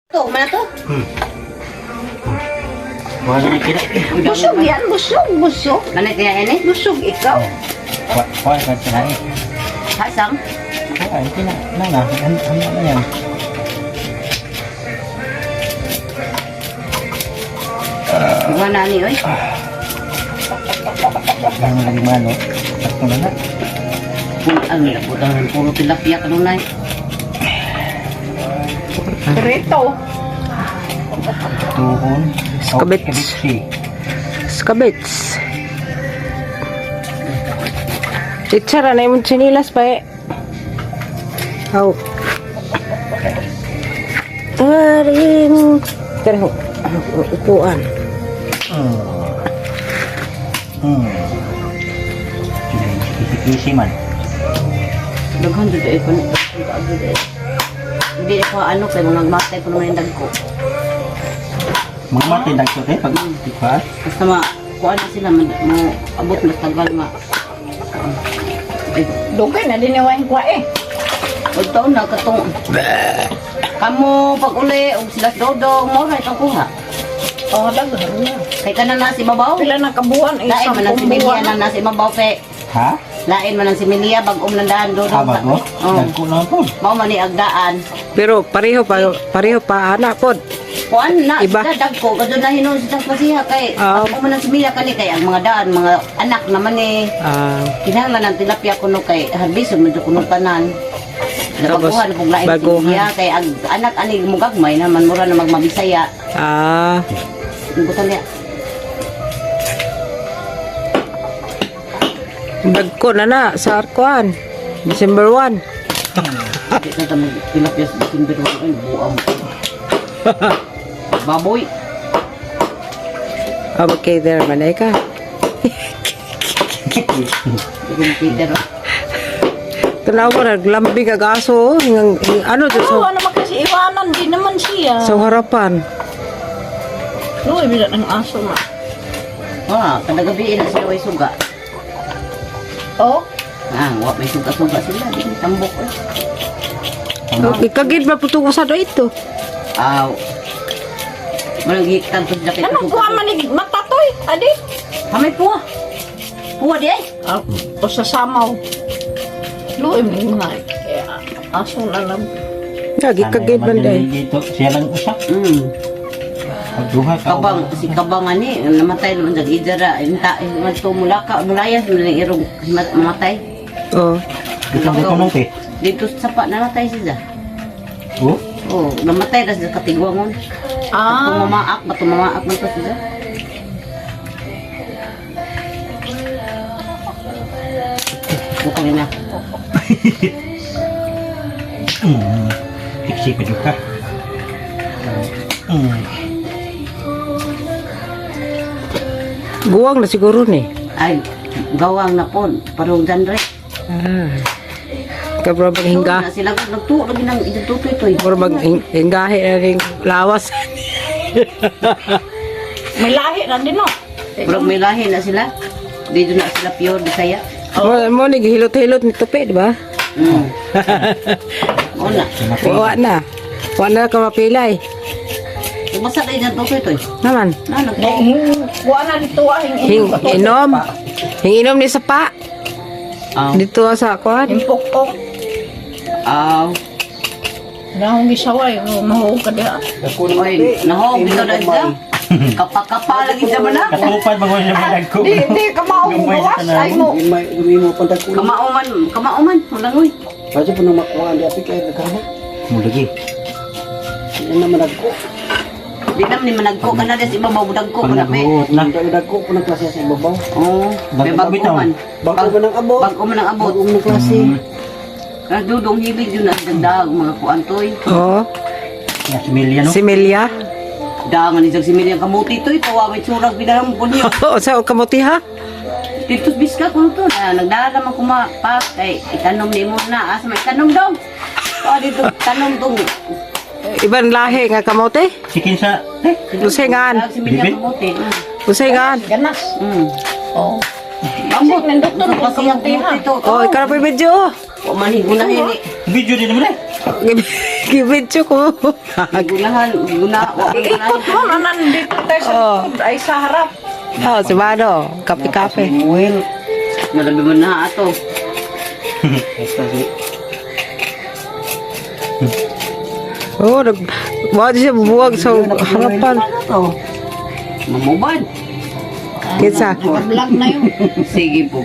To, mana to? Wala na kira. Busog yan, busog, busog. Mana kaya ini? Busog ikaw. Wa wa ka sila eh. Hasang. Ay, kina na na. Ano ano na yan? Wala ni oy. Ano lagi mano? Sakto na na. Kung ano na po daw puro tilapia kanunay. Rito. Tuhon. Skabits. Skabitsi. Skabits. Titsara na yung chinilas pa eh. Aw. Aring. Pero, upuan. Kisi-kisi man. Daghan jud ay kun kaagad ay. Hindi ko ano kay mga matay ko naman yung dagko. Mga matay dagko te pag tikwa. Basta ma kuan na sila man mo abot mas tagal ma. Ay, Dugay na diniwain kwa eh. og taon na katong kamo pag uli og sila dodong mo ra itong kuha. Oh, daghan na. Kay kana na si babaw. Pila na kabuan eh, Lain man ang sampung similya buwan. na na si babaw pe. Ha? Lain man ang similya bag-om ng daan dodong. Ah, bago? Oh. Dagko na po. Mao man ni agdaan. Pero pareho pa anak pod. Kuan na Iba. sila dagko kadto na hinuon sa pasiha kay Ah. ako man ang similya kani kay ang mga daan mga anak naman eh. Ah, Kinahanglan ang tilapia kuno kay harbison medyo kuno tanan. Tapos, Nabaguhan kung lain baguhan. similya kay ang anak ani mugagmay naman mura na magmabisaya. ah, Butan niya. dagko na na sa arkuan. December 1. Di na ta mag tilapia sa December 1 ay buam. Baboy. Ah, mag-cater man ay ka. Di ko makita. Tanaw mo, naglambing ang aso. Oh. Ano to Oh, sa, ano man kasi iwanan di naman siya. sa harapan. Luoy bila ng aso ma. Ah, kada gabi na sila way suga. Oh, Ah, wa may suga-suga sila di tambok eh. Ikagid ba puto ko sa do ito? Aw. Malagi tanto sila kay ano kuha man ni matatoy? Adi? Hamay puwa. Puwa di ay. Ah, o sa samaw. Luoy man yung mga eh, aso na lang. Lagi kagid man day. Dito siya lang usa. Pagduha ka. Kabang si kabang ani namatay naman sa idara inta man to mulaka mulayas man ang irong mamatay. Oh. Dito dito nung te. Dito sa pa namatay siya. Oh. Oh, namatay ra siya katigwangon. Ah, Tumamaak ba tumamaak man to siya. Bukang na. Tiksi pa jud ka. Guwang na siguro ni. Ay, gawang na po. Parang genre. Ah. Kabro bang hingga. Na sila nagtuo lagi nang itututoy toy. Kabro bang hinggahi na rin lawas. may lahi na din no. Murag may lahi na sila. Dito na sila pure Bisaya. Mo mo ni gihilot-hilot ni tupi, di ba? Mo na. Wa na. Wa na ka mapilay. Basta kay na tutoy toy. Naman. Na nagtuo. Hing kuha na dito ah, hing Hing inom. Hing inom ni sa pa. Aw. Dito sa kuan. Hing pokpok. Aw. Nahong gisaway, oh, mahuog ka diha. Oy, nahog dito na siya. Kapa-kapa lagi sa mana. Katupad ba ko siya dagko. Di, di, kamao mo Gamay sa gawas, tanan. ay mo. Kamauman, kamauman, mulangoy. Baca po nang makuha ang api kay nagkano. Mulagi. Hindi na managko. Di naman ni managko ka na des ibabaw dagko Pag ka na pe. naghuot na. Ang dagko po ng klase sa ibabaw. Oo. May Bago bago bitaw. man. Bago man ang abot. Bago man ang abot. Bago man ang klase. Ah, Dudong hilig yun ang dagdag mga kuan toy. Oh, Ya, si Milia no. si Melia. Dangan ni si Miriam kamuti toy, tawa may surag binaram po niyo. Oo, sa kamuti ha? Dito biska ko to na nagdala man kuma pa kay itanom ni mo na asa may tanom dong. Oh, dito tanom dong. Ibang lahi nga kamote? Si kinsa eh Usay ngaan. Si Miriam Bibit? kamuti. Usay ngaan. Ganas. Mm. Oh. Ambot, nindot Ang ko pasiyang kamuti ha. kamuti to. Oh, ikaw na po yung video. Wa man higuna hini. Video din naman eh. Gibidyo ko. Gigunahan, guna, wa gigunahan. Ikot mo na nandito tayo sa likod ay sa harap. Oh, si Mano, kape-kape. Well, Malabi mo na ato. Basta si Oh, nag wa siya buwag sa harapan. Mamubad. Kinsa? Vlog na yun. Sige po.